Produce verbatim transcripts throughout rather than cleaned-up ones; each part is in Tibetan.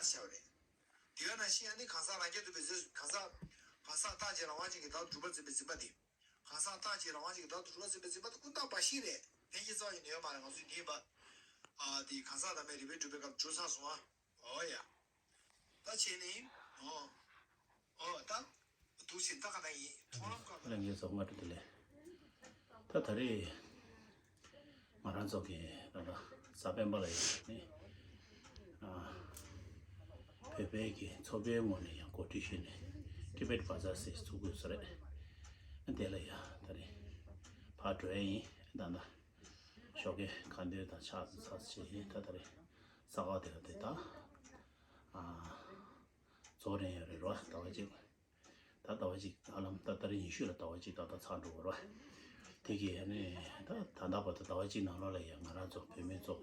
ཆགས་པ་རེད། དེ་ག་ནང་བཞིན་ཨ་ནི་གང་ཟག་རང་རྐྱ་ཐུབ་པའི་ཚུལ། གང་ཟག་གང་ཟག་རྟག་གཅིག་རང་དབང་གཅིག་གིས་བདག་ཏུ་གྲུབ་པར་འཛིན་པའི་འཛིན་པ་དེ། གང་ཟག་རྟག་གཅིག་རང་དབང་གཅིག་གིས་བདག་ཏུ་གྲུབ་པར་འཛིན་པའི་འཛིན་པ་དེ་ཀུན་བརྟགས་པ་བཞི་རེད། ལྷན་སྐྱེས་རྩ་བ་ཉིད་ནས་ཡོད་མ་རེད། ང་ཚོའི་འདི་ཡིན་པ། ཨ་དེ་གང་ཟག་བདག་མེད་རིགས་པས་གྲུབ་པའི་སྐབས་གྲུབ་ཚར་སོང་ཨ། འོ་ཡ། ད་བྱས་ནས། འོ། འོ་ད། འདུག་སེ་ད་ག་ན་ཡིན། མཐོང་ལམ་སྐབས། ལྷན་སྐྱེས་རྩ་བ་སྔ་དྲོ་བདེ་ལེགས། ད་ད་རེས་ང་རང་ཚོ་གི་ད་ལྟ་གཟའ་སྤེན་པ་ལ་ཡིན་ནི། ཨ། བོད་པའི་གི་ཚོགས་པའི་ངོས་ནས་ཡང་གོ་སྒྲིག་ཞུས་ནས་ཊི་བེཊ་བ་ཛར་ཟེར་ཚུགས་དགོས་ས་རེད། དེ་ལ་ཡང་ད་རེས་ཕར་འགྲོ་ཡ་ཡིན། ད་ལྟ་ཞོགས་ཀའི་ཁ་འདོན་དང་ཕྱག་འཚལ་ཚར་བྱས་ཡིན། ད་ད་རེས་ས་ག་ཟླ་བ་དེ་ད། ཨ། རྫོགས་རན་ཡོད་རེད་རོ། ཟླ་བ་གཅིག་ད་ཟླ་བ་གཅིག་ད་ལམ་ད་ལྟ་རེ་ཉི་ཤུ་ལ་ཟླ་བ་གཅིག་ད་ལྟ་ཚར་འགྲོ་གི་རེད་བ། དེ་གི་ཨ་ནི་ད་ད་ལྟ་བར་དུ་ཟླ་བ་གཅིག་ནང་ལོགས་ལ་ཡང་ང་རང་ཚོ་བོད་མི་ཚོ་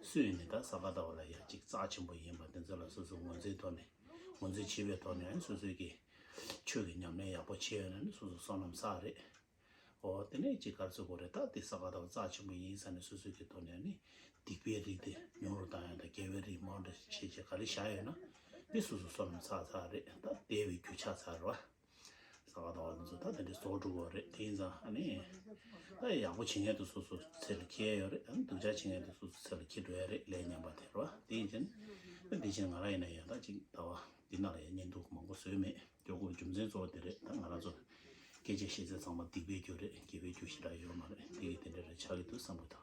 སུ་ཡིན་ནི་ད་ས་ག་ཟླ་བ་ལ་ཡང་གཅིག་རྩ་ཆེན་པོ་ཡིན་པ་དེ་ཚོ་ལ་སོ་སོ་ངོས་འཛིན་ཐོག་ནས་ངོས་འཛིན་བྱེད་པའི་ཐོག་ནས་ཨ་ནི་སོ་སོའི་གི་ཆོས་ཀྱི་ཉམས་ལེན་ཡག་པོ་བྱས་ཡོད་ན་ནི་སོ་སོ་བསོད་ནམས་བསགས་རེད། འོ་དེ་ནས་ཅིག་ག་རེ་ཟེར་དགོས་རེད། ད་དེ་ས་ག་ཟླ་བ་རྩ་ཆེན་པོ་ཡིན་ས་ནས་སོ་སོའི་གི་ཐོག་ནས་ནི་སྡིག་པའི་རིགས་དེ་ཉུང་རུ་བཏང་ཡ་དང་དགེ་བའི་རིགས་མང་དུ་བྱེད་བྱེད་ག་རེ་བཞག་ཡོད་ན་དེ་སོ་སོ་བསོད་ནམས་བསགས་ཚར་རེད། ད་བདེ་བའི་རྒྱུ་ཆགས་ཚར་རེད་བ། ས་ག་ཟླ་བ་ལ་ཚོ་ད་དེ་འདྲའི་རྫོགས་འགྲོ་གི་རེད། དེ་ཡིན་ཙང་ཨ་ནི་ད་ཡག་པོ་བྱེད་མཁན་དེ་སོ་སོ་ཚེ་ལ་འཁེལ་ཡོད་རེད། ཨ་ནི་སྡུག་ཅག་བྱེད་མཁན་དེ་སོ་སོ་ཚེ་ལ་འཁེལ་འགྲོ་ཡ་རེད། ལས་ངན་པ་དེ་རེད་བ། དེ་ཡིན་ཙང་ད་དེ་བཞིན་ང་རང་ཡིན་ན་ཡང་ད་ཅིག་ཟླ་བ་འདི་ནང་ལ་ཡང་བརྙན་ཐུང་མང་པོ་བཟོས་མེད། མགྱོགས་པོ་རྒྱུ་མཚན་གཙོ་བོ་དེ་རེད། ད་ང་རང་ཚོ་སྐད་ཆ་བཤད་ཚད་ཚང་མ་སྡིག་པའི་རྒྱུ་རེད། དགེ་བའི་རྒྱུ་ཞེ་དྲག་ཡོད་མ་རེད། དེ་གི་དེ་འདྲ་རེད་ཆགས་ཀྱི་འདུག་བསམ་གྱི་འདུག་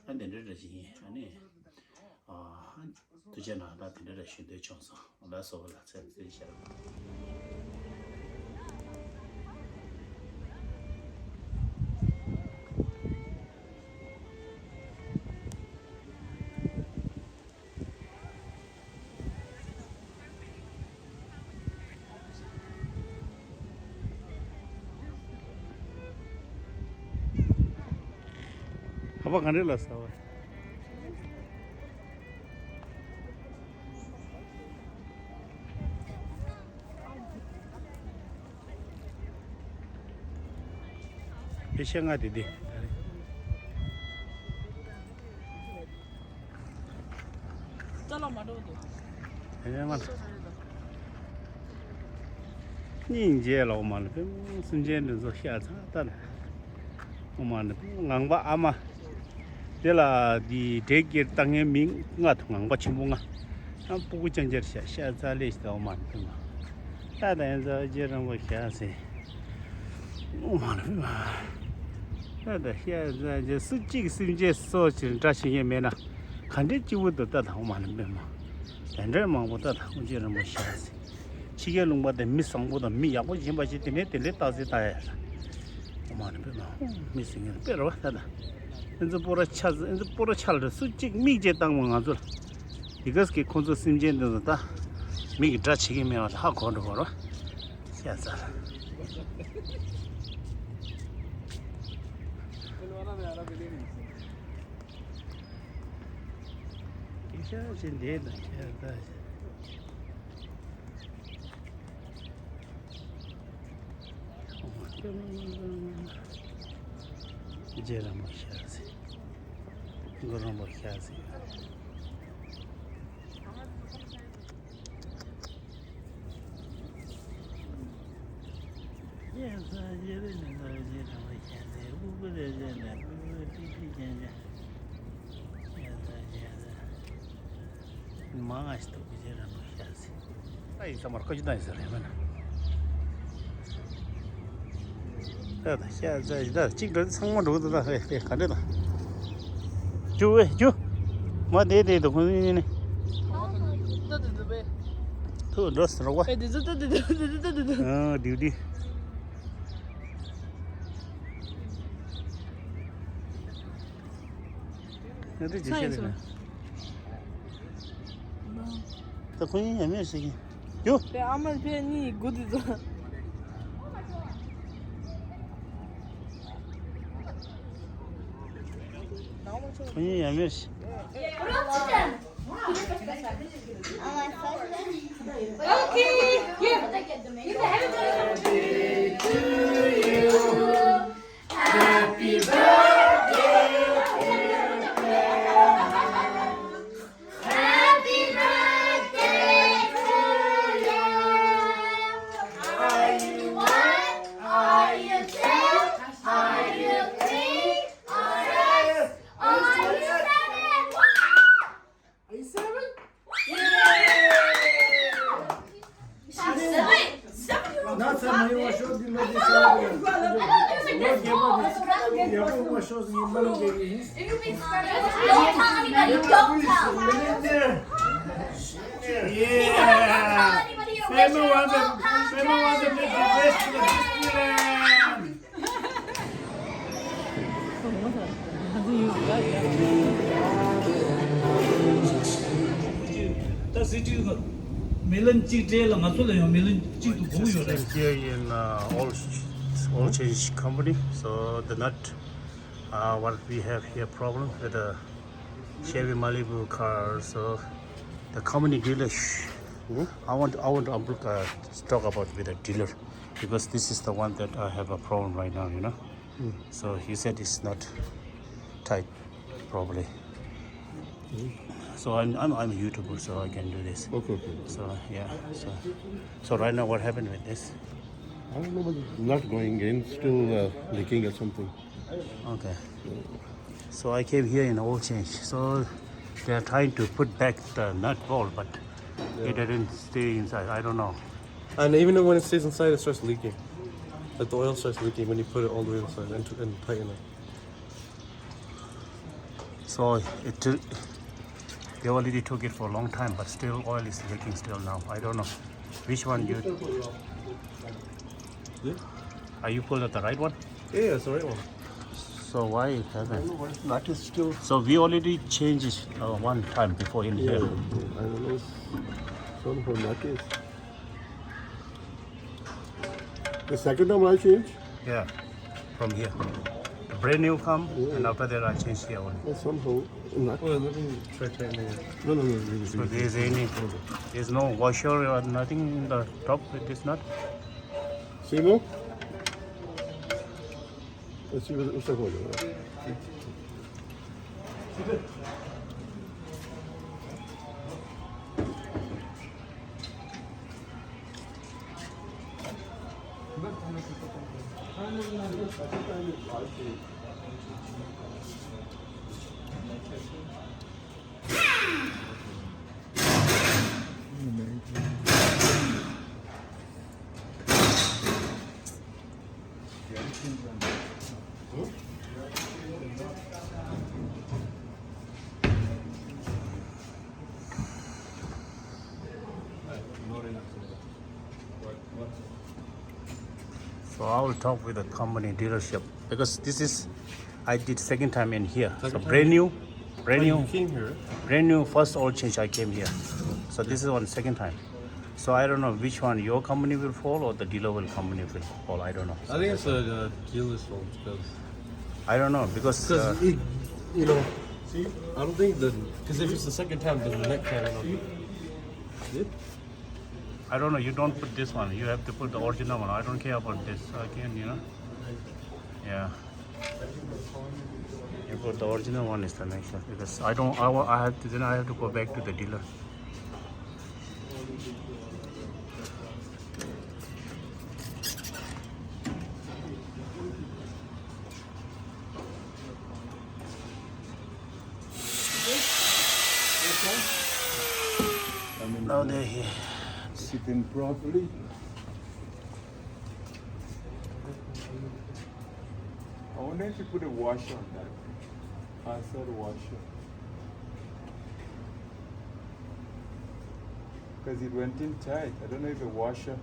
ཨ་དེ་འདྲ་རེད་ཅིག་ཡིན། ཨ་ནི། ཨ། ཐུགས་རྗེ་གནང་། ད་དེ་འདྲ་རེད་ཞུ་འདོད་བྱུང་སོང་། ལགས་སོ། ལགས་སེམས་རྩེ་ཤར། ཁ་པར་ག་འདྲ་ལ་ཟ་བ། དེ་ཤ་ང་དེ་དེ། ཅ་ལག་མ་འགྲོ་འདུག་ཨེ་མ། སྙིང་རྗེ་ལ་འོ་མ་ལ་ཕེབས། སེམས་ཅན་འདི་ཚོ་ཤ་ཚ་ལྟ་ལ། འོ་མ་ལ་ཕེབས། ངང་པ་ཨ་མ། དེ་ལ་འདི་འདྲེ་སྐྱེར་བཏང་མཁན་མི་ལྔ་དང་ངང་པ་ཆེན་པོ་ལྔ། ཨ་སྤུ་གུ་ཅང་ཅར་ཤ་ཤ་ཚ་ལེ་ཞིག་འོ་མ་ལ་ཕེབས་མ། ད་ད་ཡན་ཚ་རྗེ་རིན་པོ་ཤ་ཟེར། ཨོཾ་མ་ཎི་པདྨེ། ད་ལྟ་ཤ་ཟ་རྗེས་སུ་གཅིག་སེམས་ཅན་སྲོག་ཕྱིར་འདྲ་བྱེད་མཁན་མེད་ན། ག་འདྲའི་སྐྱིད་པོ་འདུག་ད་ལྟ་ཨོཾ་མ་ཎི་པདྨེ། དེ་འདྲའི་མང་པོ་ད་ལྟ་ཨོཾ་རྗེ་རིན་པོ་ཤ་ཟེར། ཕྱི་རྒྱལ་ལུང་པ་དེ་མི་བཟང་པོ་དང་མི་ཡག་པོ་ཡིན་པ་ཞིག་དེ་ནས་དེ་འདྲའི་རྟགས་གསལ་ལྟ་ཡ་ཡོད་ལ། ཨོཾ་མ་ཎི་པདྨེ། ཨོཾ་མི་ཟེར་མཁན་དཔེ་རེད་བ་ད་ལྟ། ཨེ་ཚོ་སྤོ་ར་ཆ་ཨེ་ཚོ་སྤོ་ར་ཆ་ལ་སུ་གཅིག་མིག་ཅེས་བཏང་བ་ང་ཚོ་ལ། དེ་ག་སྐད་ཁོང་ཚོ་སེམས་ཅན་འདི་ཚོ་ད་མི་གི་དགྲ་བྱེད་ཀྱི་མེད་པ་ཧ་གོ་འགྲོ་བ་རོ། ཤ་ཚ། ཤ་ཆེ་འདི་ལ་ཤ་ཚ་ཆེ། རྗེ་རིན་པོ་ཤ་ཟེར། གུ་རུ་རིན་པོ་ཤ་ཟེར། རྗེ་རིན་པོ་ཤ་ཟེར། སྤུ་གུ་རེ་རེ་ལ་སྤུ་གུ་ཏི་ཏི་ཅན་ཅན། མ་ང་ཞིག་ཏུ་བུ་ཆེ་ར་མ་ཤ་ཟེར། ད་ཡིག་ཚང་མར་བཀའ་བཀྱོན་བཏང་ཡིན་ཟེར་རེད་མིན། ད་ད་ཤ་ཟ་ཞིག་ད་གཅིག་འགྲོ་ཚང་མ་འགྲོ་གི་འདུག་ད་ཧེ་ཧེ་ག་འདྲ་ད། རྒྱུ་བས་རྒྱུ། མ་དེ་དེ་དུ་ཁོང་ཚོ་ནི། ཐུག་འགྲོ་ཟེར་རོགས་པ། ཨ་དེ་ཚོ་ད་དེ་དེ་དེ་དེ་དེ་དེ། ཨ་དེ་དེ། ང་ཚོ་ཅི་བྱེད་རེད་ན། ད་ཁོ་གཉིས་ཡ་མེད་ཟེར་གྱི། ཡོ། པའི་ཨ་མ་ཕའི་གཉིས་དགུ་དེ་ཚོ། ཁོ་གཉིས་ཡ་མེད་ཟེར། Okay, yeah. You can have it. Happy birthday to you. Happy birthday Don't tell anybody. Don't tell. Yeah. Fema want the, Fema want the best for the Disneyland. ད་སི་ཊི་ལ་མི་ལན་གཅིག་སྤྲད་ལ་ང་ཚོ་ལ་ཡང་མི་ལན་གཅིག་ཏུ་དགོས་ཡོད་རེད། Here in uh, oil oil change company, so the nut uh, what we have here problem with the Chevy Malibu car, so the company dealer. Hmm? I want I want to uh, talk about with the dealer because this is the one that I have a problem right now, you know. So he said it's not tight properly. So I'm, I'm, I'm a YouTuber, so I can do this. Okay, okay. So yeah. So, so right now, what happened with this? I don't know, but it's not going in. Still uh, leaking or something. Okay. So I came here in oil change. So they are trying to put back the nut bolt, but it didn't stay inside. I don't know. And even when it stays inside, it starts leaking. Like the oil starts leaking when you put it all the way inside and, and tighten it. So it took, they already took it for a long time, but still oil is leaking still now. I don't know which one you. Are you pulled at the right one? Yeah, it's the right one. So why it happened? That is still. So we already changed it uh, one time before in here. I don't know. Some for that is. The second time I change? Yeah, from here. The brand new come, and after that I change here only. Somehow, not. Well, let me try tightening it. No, no, no. So there's any, there's no washer or nothing in the top with this nut? See, no? Let's see what it looks like. So I will talk with the company dealership because this is I did second time in here. So brand new, brand new, brand new first oil change I came here. So this is one second time. So I don't know which one your company will fall or the dealer will company will fall. I don't know. I think it's a uh, dealer's fault because I don't know because because uh, it, you know, I don't think the because if it's the second time, then the next time, you know. I don't know. You don't put this one. You have to put the original one. I don't care about this. I can, you know. Yeah. You put the original one is the next one because I don't. I, wa- I have to. Then I have to go back to the dealer. Now they're here. Sitting properly. I wonder if you put a washer on that. Outside washer. Because it went in tight. I don't know if a washer.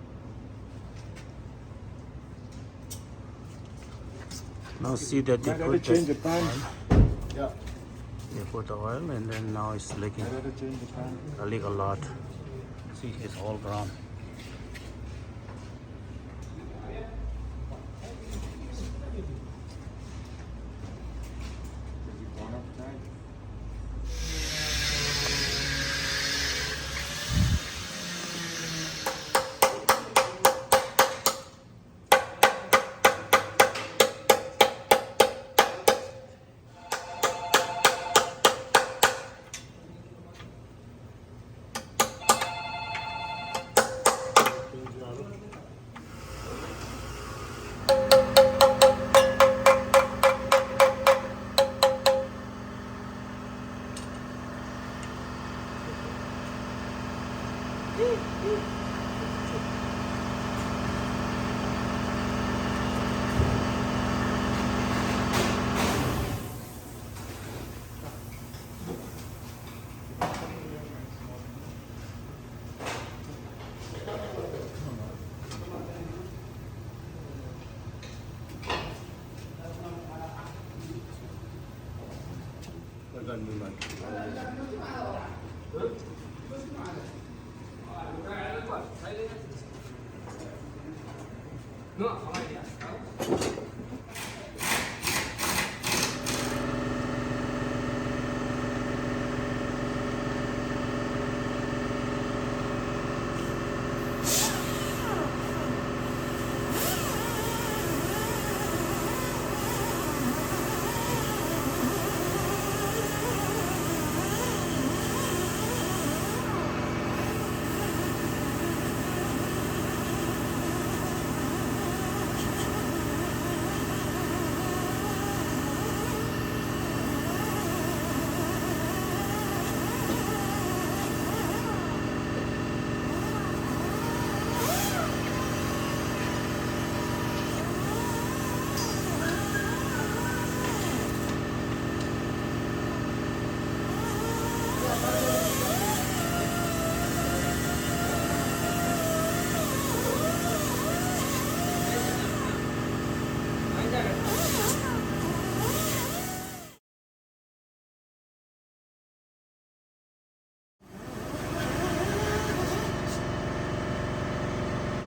Now see that they put change the pan. Yeah. They put the oil and then now it's leaking. I gotta change the pan. A leak a lot. See, it's all brown. Is it gone up tight? No,